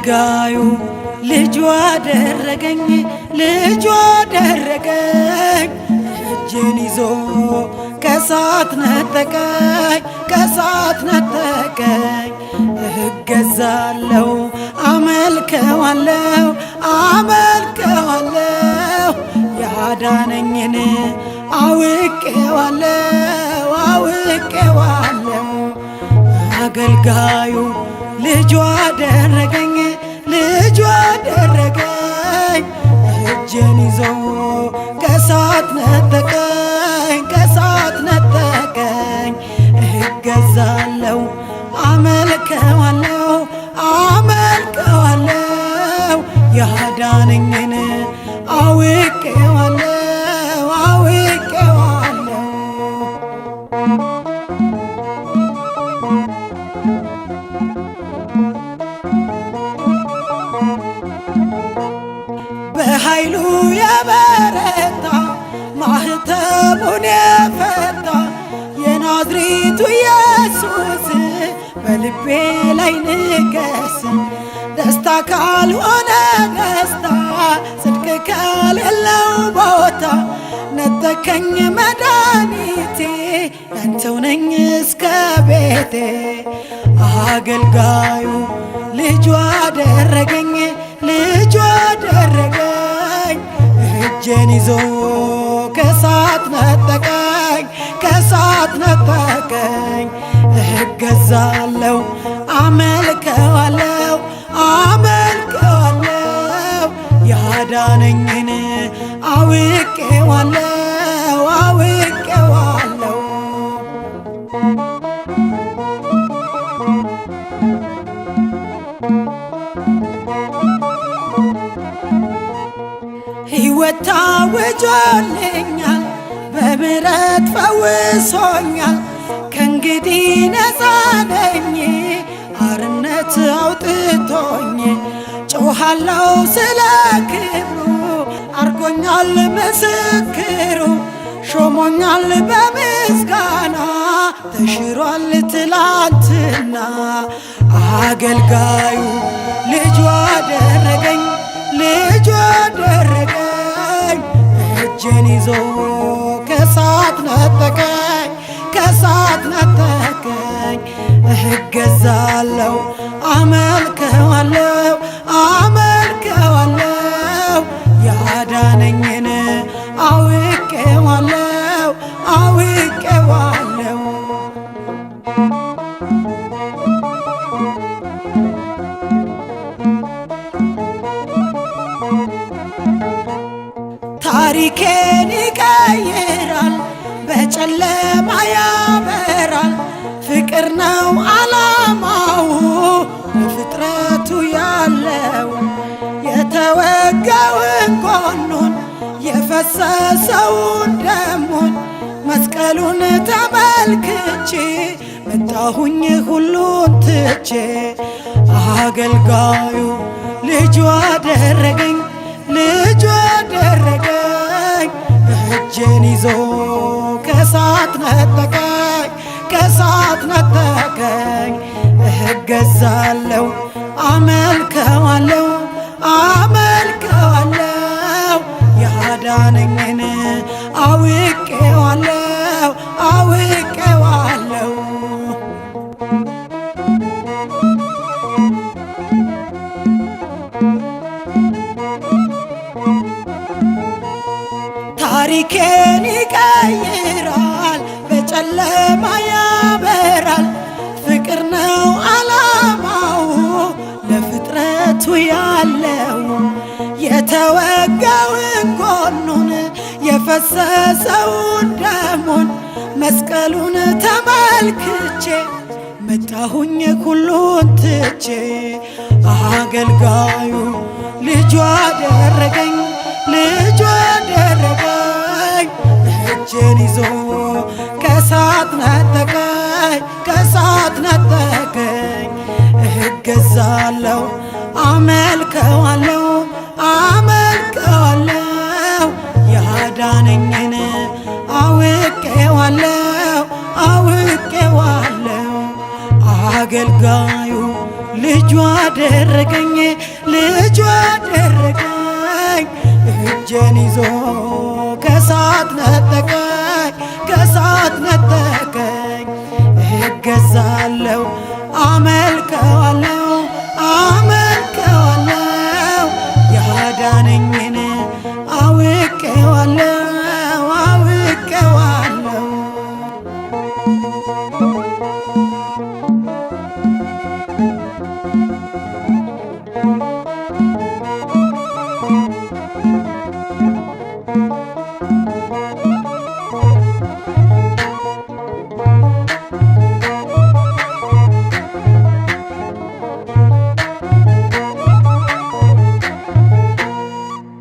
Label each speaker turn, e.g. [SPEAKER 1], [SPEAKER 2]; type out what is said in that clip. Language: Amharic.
[SPEAKER 1] አገልጋዩ ልጁ አደረገኝ ልጁ አደረገኝ እጄን ይዞ ከሳት ነጠቀኝ ከሳት ነጠቀኝ። እገዛለሁ አመልከዋለሁ አመልከዋለሁ ያዳነኝን አውቄዋለሁ አውቄዋለሁ። አገልጋዩ ልጁ አደረገኝ ልጁ አደረገኝ እጄን ይዞ ከሳት ነጠቀኝ ከሳት ነጠቀኝ። እገዛለሁ አመልከዋለሁ አመልከዋለሁ ያዳነኝን አውቄዋለሁ አውቄዋለሁ። በኃይሉ የበረታ ማህተሙን የፈታ የናዝሬቱ ኢየሱስ በልቤ ላይ ንገስ። ደስታ ካልሆነ ደስታ ጽድቅ ከሌለው ቦታ ነጠከኝ መድኃኒቴ ያንተው ነኝ እስከ ቤቴ። አገልጋዩ ልጁ አደረገኝ ልጁ አደረገኝ እጄን ይዞ ከሳት ነጠቀኝ ከሳት ነጠቀኝ። እገዛለሁ አመልከዋለሁ አመልከዋለሁ ያዳነኝን አውቄዋለሁ አውቄዋለሁ። ሕይወት ታውጆልኛል በምሕረት ፈውሶኛል ከእንግዲህ ነፃ ነኝ አርነት አውጥቶኝ ጮኻለሁ ስለ ክብሩ አርጎኛል ምስክሩ ሾሞኛል በምስጋና ተሽሯል ትላንትና። አገልጋዩ ልጁ አደረገኝ ልጁ አደረገኝ እጄን ይዞ ከሳት ነጠቀኝ ከሳት ነጠቀኝ። እገዛለሁ አመልከዋለሁ አመልከዋለሁ ያዳነኝን አውቄዋለሁ አውቄዋለሁ። ታሪኬን ይቀይራል በጨለማ ያበራል ፍቅር ነው ዓላማው ለፍጥረቱ ያለው የተወጋውን ጎኑን የፈሰሰውን ደሙን መስቀሉን ተመልክቼ መጣሁኝ ሁሉን ትቼ። አገልጋዩ ልጁ አደረገኝ ልጁ አደረገኝ እጄን ይዞ ከሳት ነጠቀኝ ከሳት ነጠቀኝ። እገዛለሁ አመልከዋለሁ አመልከዋለሁ ያዳነኝን አውቄዋለሁ አውቄዋለሁ። ታሪኬን ይቀይራል በጨለማ ያበራል ፍቅር ነው ዓላማው ለፍጥረቱ ያለው የተወጋውን ጎኑን የፈሰሰውን ደሙን መስቀሉን ተመልክቼ መጣሁኝ ሁሉን ትቼ። አገልጋዩ ልጁ አደረገኝ ልጁ አደረገኝ እጄን ይዞ ከሳት ነጠቀኝ ከሳት ነጠቀኝ። እገዛለሁ አመልከዋለሁ አመልከዋለሁ ያዳነኝን አውቄዋለሁ አውቄዋለሁ። አገልጋዩ ልጁ ልጁ አደረገኝ ልጁ አደረገኝ እጄን ይዞ ከሳት ነጠቀኝ ከሳት ነጠቀኝ። እገዛለሁ አመልከዋለሁ።